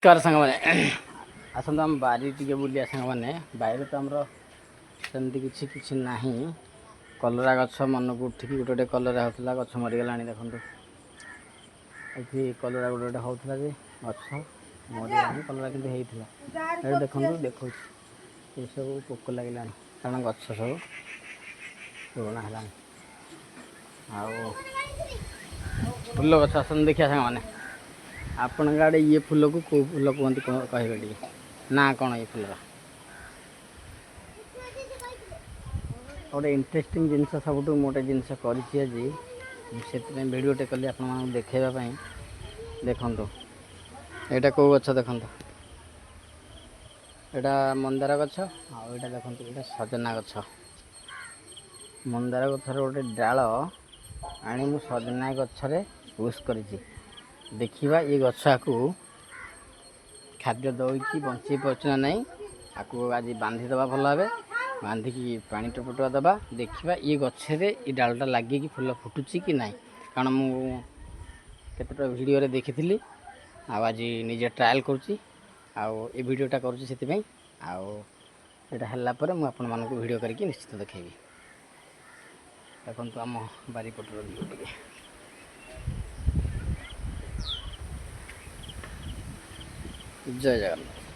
ନମସ୍କାର ସାଙ୍ଗମାନେ, ଆସନ୍ତୁ ଆମ ବାରି ଟିକେ ବୁଲିବା। ସାଙ୍ଗମାନେ, ବାରିରେ ତ ଆମର ସେମିତି କିଛି କିଛି ନାହିଁ। କଲରା ଗଛ ମନକୁ ଉଠିକି ଗୋଟେ ଗୋଟେ କଲରା ହେଉଥିଲା, ଗଛ ମରିଗଲାଣି। ଦେଖନ୍ତୁ, ଏଠି କଲରା ଗୋଟେ ଗୋଟେ ହେଉଥିଲା ଯେ ଗଛ ମରିଗଲାଣି। କଲରା କିନ୍ତୁ ହେଇଥିଲା। ଏଠି ଦେଖନ୍ତୁ, ଦେଖାଉଛି, ଏସବୁ ପୋକ ଲାଗିଲାଣି, କାରଣ ଗଛ ସବୁ ପୁରୁଣା ହେଲାଣି। ଆଉ ଫୁଲ ଗଛ ଆସନ୍ତୁ ଦେଖିବା। ସାଙ୍ଗମାନେ, ଆପଣଙ୍କ ଆଡ଼େ ଇଏ ଫୁଲକୁ କେଉଁ ଫୁଲ କୁହନ୍ତି କହିବେ ଟିକେ ନା କ'ଣ ଇଏ ଫୁଲର? ଗୋଟେ ଇଣ୍ଟରେଷ୍ଟିଂ ଜିନିଷ ସବୁଠୁ ମୁଁ ଗୋଟେ ଜିନିଷ କରିଛି ଆଜି, ସେଥିପାଇଁ ଭିଡ଼ିଓଟେ କଲି ଆପଣମାନଙ୍କୁ ଦେଖାଇବା ପାଇଁ। ଦେଖନ୍ତୁ, ଏଇଟା କେଉଁ ଗଛ ଦେଖନ୍ତୁ। ଏଇଟା ମନ୍ଦାର ଗଛ। ଆଉ ଏଇଟା ଦେଖନ୍ତୁ, ଏଇଟା ସଜନା ଗଛ। ମନ୍ଦାର ଗଛର ଗୋଟେ ଡାଳ ଆଣି ମୁଁ ସଜନା ଗଛରେ ୟୁଜ୍ କରିଛି। ଦେଖିବା ଏ ଗଛ ଆକୁ ଖାଦ୍ୟ ଦେଉଛି, ବଞ୍ଚେଇ ପାରୁଛି ନା ନାହିଁ। ଆକୁ ଆଜି ବାନ୍ଧିଦେବା ଭଲ ଭାବେ, ବାନ୍ଧିକି ପାଣି ଟୋପା ଦେବା। ଦେଖିବା ଇଏ ଗଛରେ ଏ ଡାଳଟା ଲାଗିକି ଫୁଲ ଫୁଟୁଛି କି ନାହିଁ, କାରଣ ମୁଁ କେତେଟା ଭିଡ଼ିଓରେ ଦେଖିଥିଲି ଆଉ ଆଜି ନିଜେ ଟ୍ରାଏଲ୍ କରୁଛି ଆଉ ଏ ଭିଡ଼ିଓଟା କରୁଛି ସେଥିପାଇଁ। ଆଉ ଏଇଟା ହେଲା ପରେ ମୁଁ ଆପଣମାନଙ୍କୁ ଭିଡ଼ିଓ କରିକି ନିଶ୍ଚିତ ଦେଖେଇବି। ଦେଖନ୍ତୁ ଆମ ବାରିପଟର ଭିଉ ଟିକେ। ଜୟ ଜଗନ୍ନାଥ।